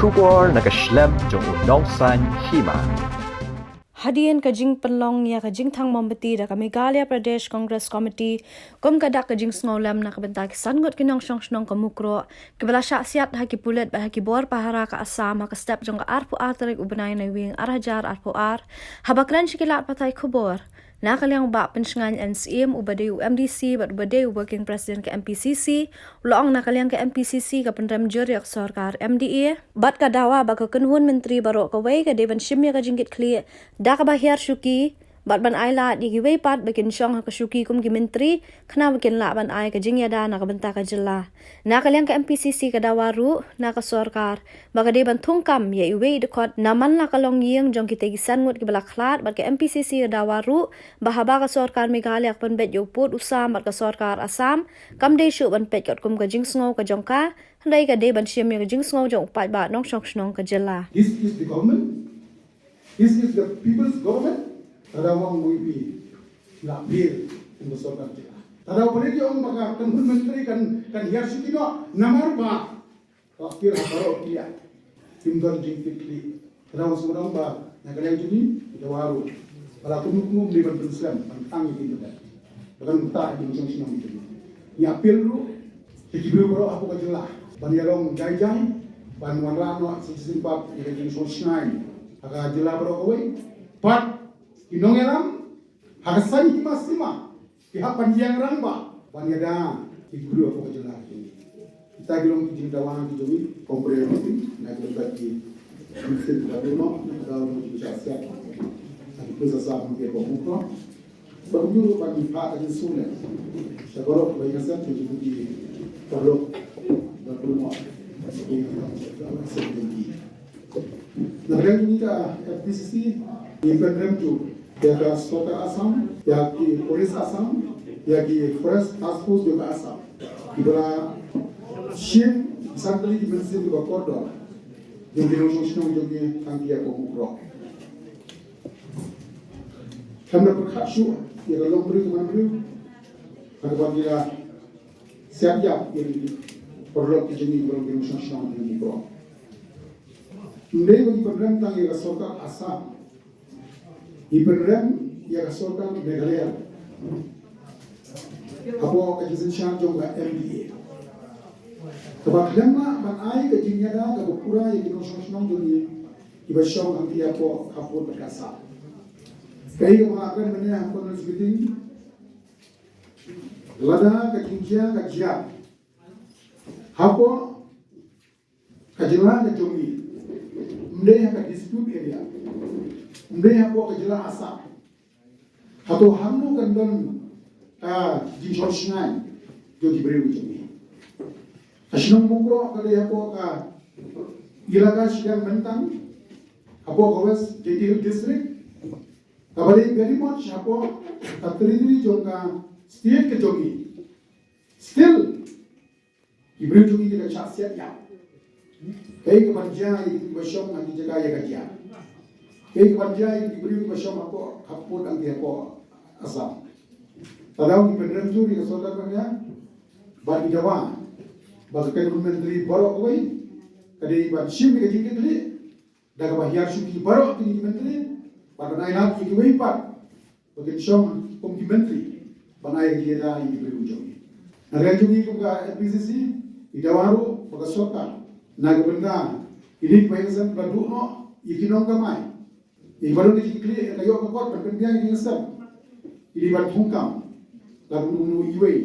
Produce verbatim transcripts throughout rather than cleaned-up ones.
Khubor na ka shlem jong u nongsan hima. Hadien ka jingpynlong ïa ka jingthang mombati da ka Meghalaya Pradesh Congress Committee kum ka dak ka jingsngewlem na ka bynta ki san ngut ki nongshong shnong ka Mukroh kiba la shah siat ha ki pulit bad ha ki bor pahara ka Assam ha ka step jong ka arphew ar tarik u bnai Naiwieng ar hajar arphew ar, haba kren sha ki lad pathai khubor na ka liang u Bah Pynshngain N Syiem uba dei u M D C bad uba dei u Working President ka M P C C, u la ong na ka liang ka M P C C ka pynrem jur ïa ka sorkar M D A bad ka dawa ba ka kynhun myntri baroh kawei ka dei ban shim ïa ka jingkitkhlieh da kaba hiar shuki bad ban ai lad ïa kiwei pat ba kin shong ha ka shuki kum ki myntri, khnang ba kin lah ban ai ka jingïada na ka bynta ka jylla. Na ka liang ka M P C C ka dawa ruh na ka sorkar ba ka dei ban thungkam ïa iwei i dkhot na man la ka longïing jong kitei ki san ngut kiba la khlad bad ka M P C C ka dawa ruh ba haba ka sorkar Meghalaya ka pynbeit ïa u pud u sam bad ka sorkar Assam, kam dei shuh ban peit katkum ka jingsngew ka jong ka, hynrei ka dei ban shim ïa ka jingsngew jong u paidbah nongshong shnong ka jylla. This is the government. This is the people's government. Lada ong U P la appeal kum ka sorkar jylla. Lada U P la ong ba ka kynhun myntri kan, kan hiar shuki noh namar ba ka appeal ha baroh ki ïa. Kim don jingkitkhlieh. Lada ong sngewdong ba na ka liang jong ngi, da waru. Ba la kum kum dei ban pynslem ban tang ïa ki myntri. Ba kan mynta ïa ki nongshong shnong jong ngi. Ngi appeal ruh ïa ki briew baroh hapoh ka jylla ban ïalong jai jai, ban wanrah noh sa shisien pat ïa ka jingsngewsynei ha ka jylla baroh kawei. Bad ki nongïalam ha ka saiñ hima sima ki hap ban ïeng rangbah ban ïada ïa ki briew hapoh ka jylla jong ngi. Kita ki long ki jingdawa ki jong ngi, comprehensive, na ki long ki mynsiem ki ba don noh, na ka daw jong ki jingshah siat. Na ki pisa sa ki ba buka. Ba kumjuh ruh ban phah ka jingsngew leh sha baroh ba ïa ka sem ki jong ki paralok ba don noh. Ki ïa ka sem jong ki. Na ka liang jong ngi ka F P C C, ngi pynrem jur ïa ka sorkar Assam, ïa ki police Assam, ïa ki forest task force jong ka Assam, kiba la shim san tylli ki mynsiem kiba kordor jong ki nongshong shnong jong ngi tang ki ïa ka Mukroh. Khlem da pyrkhat shuh ïa ka longbriew ka manbriew, ha kaba ki la siat ïap ïa ki paralok ki jong ngi kiba long ki nongshong shnong jong ngi baroh. Ym dei ba ngi pynrem tang ïa ka sorkar Assam, ngi pynrem ïa ka sorkar Meghalaya hapoh ka jingsynshar jong ka M D A, kaba khlem lah ban ai ka jingïada kaba pura ïa ki nongshong shnong jong ngi kiba shong hangtei hapoh ka pud bad ka Assam. Kaei kaba nga kren mynne ha conference meeting, lada ka jingjia ka jia hapoh ka jylla ka jong ngi, ym dei ha ka dispute area, ym dei hapoh ka jylla Assam, hato hangno kan don ka jingsngewsynei jong ki briew jong ngi? Ka shnong Mukroh ka dei hapoh ka ilaka shiliang Myntang, hapoh ka West Jaintia Hills District, kaba dei very much hapoh ka territory jong ka state ka jong ngi. Still, ki briew jong ngi ki la shah siat ïap. Kaei kaban jia ïa ki briew kiba shong ha ki jaka ïa ka jia? Kaei kaban jia ïa ki briew kiba shong hapoh, hapoh tang ki hapoh Assam? Te ngi pynrem jur ïa ka sorkar Meghalaya bad ngi dawa ba ka kynhun myntri baroh kawei ka dei ban shim ïa ka jingkitkhlieh da kaba hiar shuki baroh kine ki myntri bad ban ai lad ïa kiwei pat ba kin shong kum ki myntri ban ai ïada ïa ki briew jong ngi. Na ka liang jong ngi kum ka F P C C, ngi dawa ruh ba ka sorkar, na ka bynta kine kiba ïeng sem ba duh noh ïa ki nongkamai, ïa kiba don ka jingkitkhlieh, ka ïoh ka kot ban pynbiang ïa ki ïeng sem, ki dei ban thungkam la kumno kumno iwei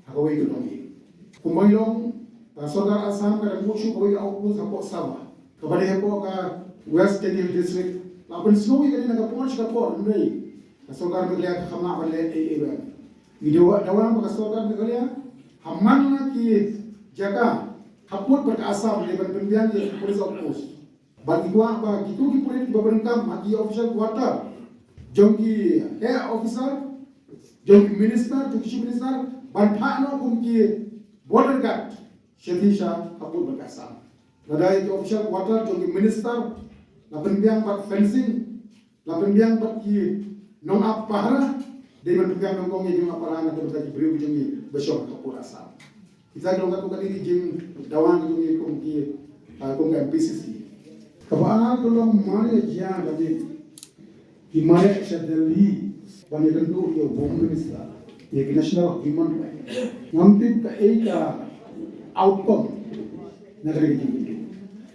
ha kawei ka longïing. Kumba ngi long, ka sorkar Assam ka dang buh shuh kawei ka outpost hapoh Sawa, kaba dei hapoh ka West Jaintia Hills District. La pynsngew ïa kane na ka por sha ka por, hynrei ka sorkar Meghalaya kam lah ban leh ei ei ruh. Ngi dawa, dawa ba ka sorkar Meghalaya ha man la ki jaka ha pud bad ka Assam, dei ban pynbiang ïa ki police outpost. Bad ngi kwah ba kito ki pulit kiba pyndonkam ha ki official quarter jong ki heh officer, jong ki minister, jong ki chief minister, ban phah noh kum ki border guard shatei sha ha pud bad ka Assam. Lada ïa ki official quarter jong ki minister la pynbiang bad fencing, la pynbiang bad ki nongap pahara, dei ban pynbiang nyngkong ïa ki nongap pahara na ka bynta ki briew ki jong ngi ba shong ha pud Assam. Kita ki long katto katne ki jingdawa ki jong ngi kum ki, ah, kum ka M P C C. Kaba ar ka long mar ïa jia kane, ki mareh sha Delhi ban ïakynduh ïa u Home Minister, ïa ki National Human Rights. Ngam tip kaei ka outcome na kane ka jingkynduh.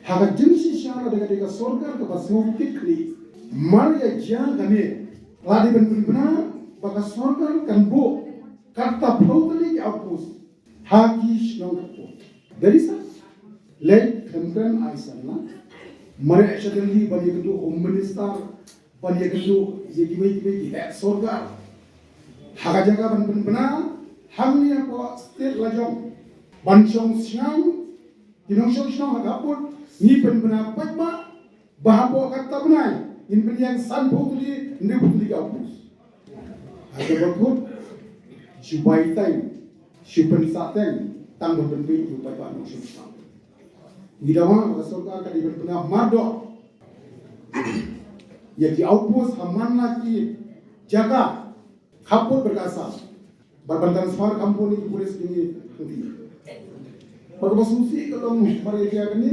Ha ka jingshisha lada ka dei ka sorkar kaba sngewthuh kane, mar ïa jia kane la dei ban pynbna ba ka sorkar kan buh katta phew tylli ki outpost ha ki shnong khappud. Dei sa leit khlem kren ai san la. Mareh sha Delhi ban ïakynduh Home Minister, ban ïakynduh ïa kiwei kiwei ki heh sorkar. Ha ka jaka ban pynbna hangne hapoh state la jong, ban shong shngaiñ ki nongshong shnong ha ka pud, ngi pynbna paidbah ba hapoh katta bnai ngin pynïeng sanphew tylli, hynriewphew tylli ki outpost. Ha kaba kut, shu bai time, shu pynsah time tang ban pynbeit ïa u paidbah nongshong shnong. Ngi dawa ba ka sorkar ka dei ban pynbna mardor ïa ki outpost ha man la ki jaka khappud bad ka Assam. Bad ban transfer kham bun ïa ki pulit jong ngi hangtei. Bad kaba sngewsih ka long mar ïa kane,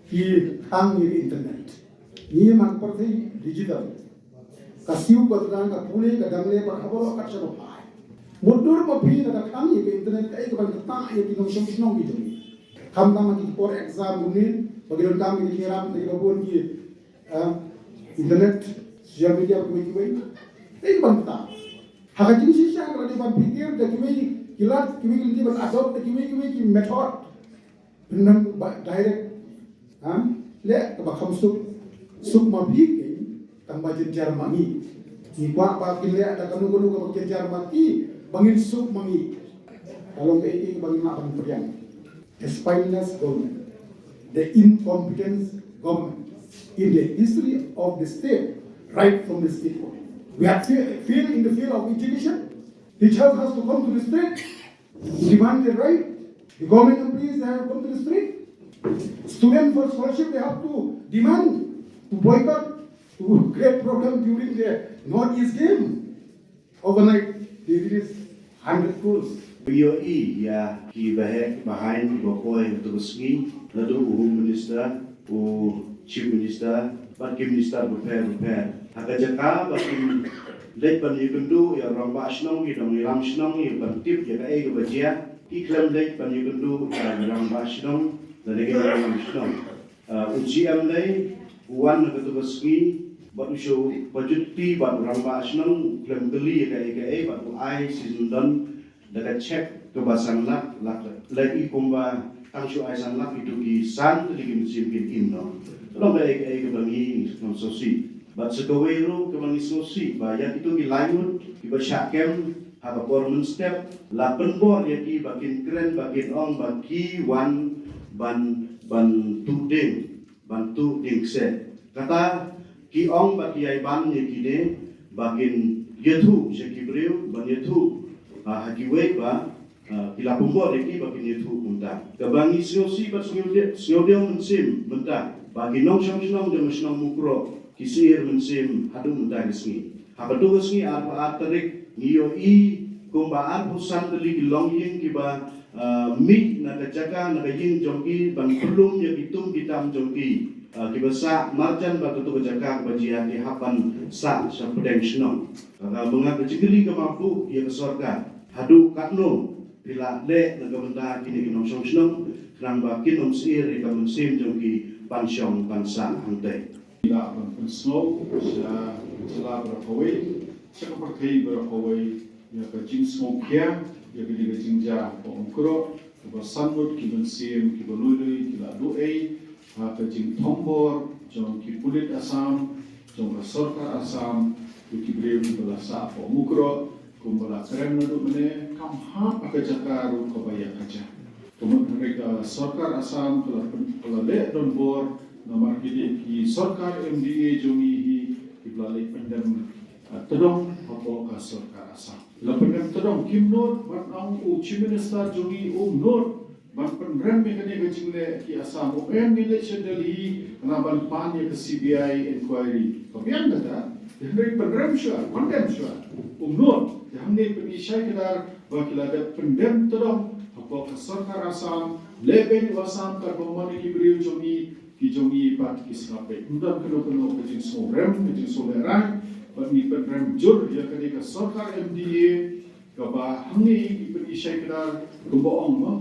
ki khang ïa ka internet. Ngi man pyrthei digital. Ka siew ka tnat, ka pule, ka dangle, bad ha baroh kat shaba phai. Mutdur ma phi lada khang ïa ka internet, kaei kaban ktah ïa ki nongshong shnong ki jong ngi. Khamtam ha ki por exam kumne, ba ki donkam ïa ki ïarap ïa kiba bun ki, ah, internet, social media, kiwei kiwei. Kaei kaban ktah. Ha ka jingshisha ka la dei ban pyrkhat da kiwei ki lad, kiwei ki lynti ban adopt da kiwei kiwei ki method. Pynban ba direct, ha? Leh kaba kham suk, suk ma phi kein, tang ba jynjar ma ngi. Ngi kwah ba kin leh da kano kano kaba jynjar ma ki, ba ngin suk ma ngi. Ka long kaei kaei ba ngin lah ban pdiang. The spineless government, the incompetence government in the history of the state, right from the statehood. We have fa-, failed in the field of education. Teachers has to come to the street to demand their right. The government employees have come to the street. Students for scholarship, they have to demand, to boycott, to create problem during the Northeast game. Overnight, they release hundred crores. Ïohi ïa ki baheh bahaiñ ba poi ha kato ka sngi, naduh u Home Minister, u Chief Minister, bad ki minister bapher bapher. Ha ka jaka ba kin leit ban ïakynduh ïa u rangbah shnong, ïa u nongïalam shnong, ïa ban tip ïa kaei kaba jia, ki khlem leit ban ïakynduh ïa u rangbah shnong lane ki nongïalam shnong. Ah, u G M lei u wan ha kato ka sngi bad u shu pajuti bad u rangbah shnong, u khlem kylli ïa kaei kaei bad u ai shisyndon da ka cheque kaba san lak, lak, lei i kumba tang shu ai san lak, ito ki san tylli ki mynsiem kin im noh. Ka long kaei kaei kaba ngi sngewsih. Bad sa kawei ruh kaba ngi sngewsih ba ïa kito ki lai ngut kiba shah kem ha ka por mynstep, la pynbor ïa ki ba kin kren, ba kin ong ba ki wan ban, ban tuh dieng, ban tuh dieng kseh. Kata ki ong ba ki ïai ban ïa kine ba kin ïathuh sha ki briew, ban ïathuh, ah, ha kiwei ba, ah, ki la pynbor ïa ki ba kin ïathuh kumta. Kaba ngi sngewsih bad sngewdiaw, sngewdiaw mynsiem mynta ba ki nongshong shnong jong ka shnong Mukroh ki syier mynsiem haduh mynta ka sngi. Ha kato ka sngi arphew ar tarik ngi ïohi kumba arphew san tylli ki longïing kiba, ah, mih na ka jaka, na ka ïing jong ki ban pynlum ïa ki tum ki tam jong ki, ah, kiba sah marjan bad kato ka jaka kaba jia, ki hap ban sah sha pdeng shnong. Ka, ka, ba nga ka jingkylli ka map buh ïa ka sorkar, haduh katno phi la leh na ka bynta kine ki nongshong shnong, khnang ba kin ym syier ïa ka mynsiem jong ki ban shong ban sah hangtei. Ngi lah ban pynsngew sha jylla baroh kawei, sha ka pyrthei baroh kawei, ïa ka jingsngewkhia ïa kane ka jingjia hapoh Mukroh, kaba san ngut ki mynsiem kiba lui lui ki la duh ei ha ka jingthombor jong ki pulit Assam, jong ka sorkar Assam, ïa ki briew kiba la sah hapoh Mukroh, kumba la kren naduh mynne, kam hap ha ka jaka ruh kaba ïa ka jaka. Ka mut hynrei ka sorkar Assam ka la pyn-, ka la leh donbor, namar ki dei ki sorkar M D A jong ngi hi kiba la leit pyndem, ah, tdong hapoh ka sorkar Assam. La pyndem tdong, kim nud ban ong u Chief Minister jong ngi um nud ban pynrem ïa kane ka jingleh ki Assam. Um em ngi leit sha Delhi khnang ban pan ïa ka C B I inquiry. Ka biang kata, hynrei pynrem shuwa, condemn shuwa. Um nud, te hangne pynishai kdar ba ki la dep pyndem tdong hapoh ka sorkar Assam, lehbeiñ u Assam katba mon ïa ki briew jong ngi, ki jong ngi pat ki sngap beit. Ym don kano kano ka jingsngewrem, ka jingsngewlehraiñ, bad ngi pynrem jur ïa kane ka sorkar M D A kaba hangne ngi pynshai kdar kumba ong mo,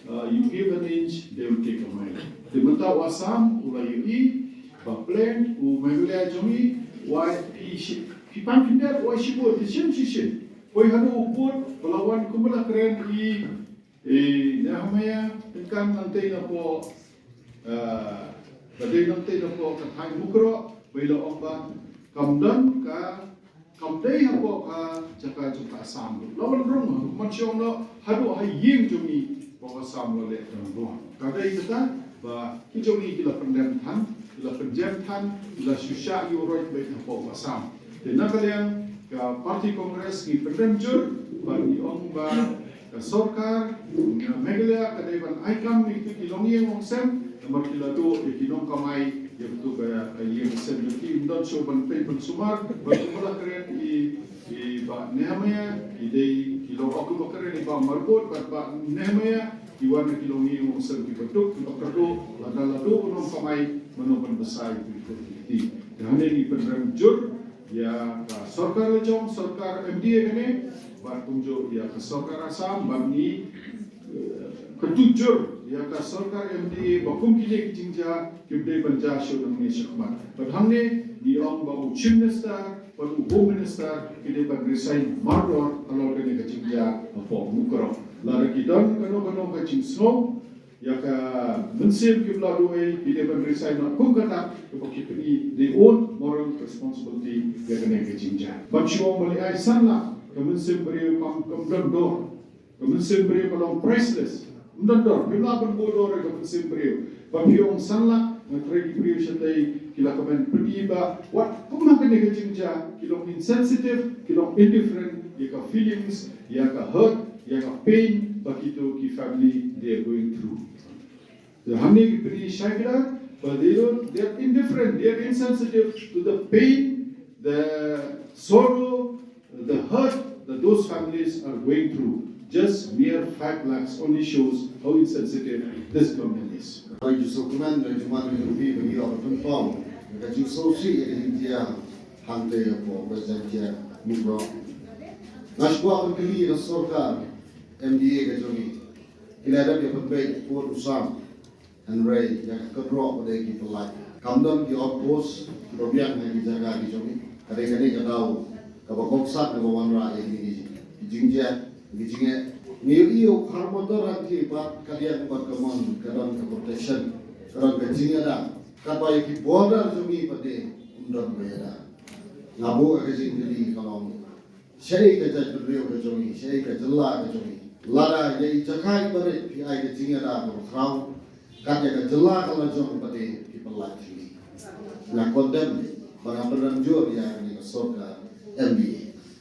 uh, you give an inch, they will take a mile. Te mynta u Assam u la ïohi ba plain u Meghalaya jong ngi, wai phi shi-, phi pan khyndiat wai shibun, te shim shisien. Poi haduh u pud ba la wan kumba la kren i, i Nehemiah Tyngkan nangtei napoh, ah, ba dei nangtei napoh ka thaiñ Mukroh, ba i la ong ba kam don ka, kam dei hapoh ka jaka jong ka Assam. La wan rung ha man shong noh haduh ha ïing jong ngi, ba ka Assam la leh ka nongdwar. Ka dei kata ba ki jong ngi ki la pyndem than, ki la pynjem than, ki la shu shah ïuh roit beit hapoh ka Assam. Te na ka liang ka party Congress ngi pynrem jur, ba ngi ong ba ka sorkar Meghalaya ka dei ban ai kam ïa kito ki longïing longsem, namar ki la duh ïa ki nongkamai ïa kito ka, ka ïing longsem jong ki. Ym don shuh ban peit ban sumar, bad kumba la kren i, i Bah Nehemiah, ki dei ki long, oh, kumba kren i Bah Marbud bad Bah Nehemiah, ki wan na ki longïing longsem kiba duk kiba kyrduh, lada la duh u nongkamai, mano ban bsa ïa kito ki kti. Te hangne ngi pynrem jur ïa ka sorkar la jong, sorkar M D A kane, bad kumjuh ïa ka sorkar Assam, bad ngi, eh, kyntu jur ïa ka sorkar M D A ba kum kine ki jingjia kim dei ban jia shuh nangne shakhmat. Bad hangne ngi ong ba u Chief Minister bad u Home Minister ki dei ban resign mardor halor kane ka jingjia hapoh Mukroh. Lada ki don kano kano ka jingsngew ïa ka mynsiem kiba la duh ei, ki dei ban resign, kum kata kaba ki pyni their own moral responsibility ïa kane ka jingjia. Ban shu ong ba lehai san lak, ka mynsiem briew kam, kam don dor. Ka mynsiem briew ka long priceless. Ym don dor, phim lah ban buh dor ïa ka mynsiem briew. Ba phi ong san lak, nga tharai ki briew shatei ki la kmen pyni ba wat kum ha kane ka jingjia, ki long insensitive, ki long indifferent ïa ka feelings, ïa ka hurt, ïa ka pain ba kito ki family they are going through. Te hangne ngi pyni shai kdar ba they don't, they are indifferent, they are insensitive to the pain, the sorrow, the hurt that those families are going through. Just mere five lakhs only shows how insensitive this government is. Ka jingsngewkmen, ka jingwan ka jong phi ba ngi la pynpaw ka jingsngewsih ïa ka jingjia hangtei hapoh West Jaintia Mukroh. Nga shu kwah ban kylli ïa ka sorkar M D A ka jong ngi. Ki la dep ïa pynbeit pud u sam. Hynrei ïa ka kynroh ba dei ki pyllait. Kam don ki outpost kiba biang ha ki jaka ki jong ngi. Ka dei kane ka daw kaba kongsan kaba wanrah ïa kine ki jingjia, ki jingeh. Ngi ïohi u Khar Motor Ranti pat ka liang bad ka mon ka don ka protection, ka don ka jingïada. Katba ïa ki border jong ngi pat de ym don ba ïada. Nga buh ka jingkylli ka long, shaei ka jaitbynriew ka jong ngi, shaei ka jylla ka jong ngi? Lada ïa i jaka iba rit phi ai ka jingïada kaba khraw, kat ïa ka jylla ka la jong pat de phi pyllait ïa ngi. Nga condemn ba nga pynrem jur ïa kane ka sorkar M D A.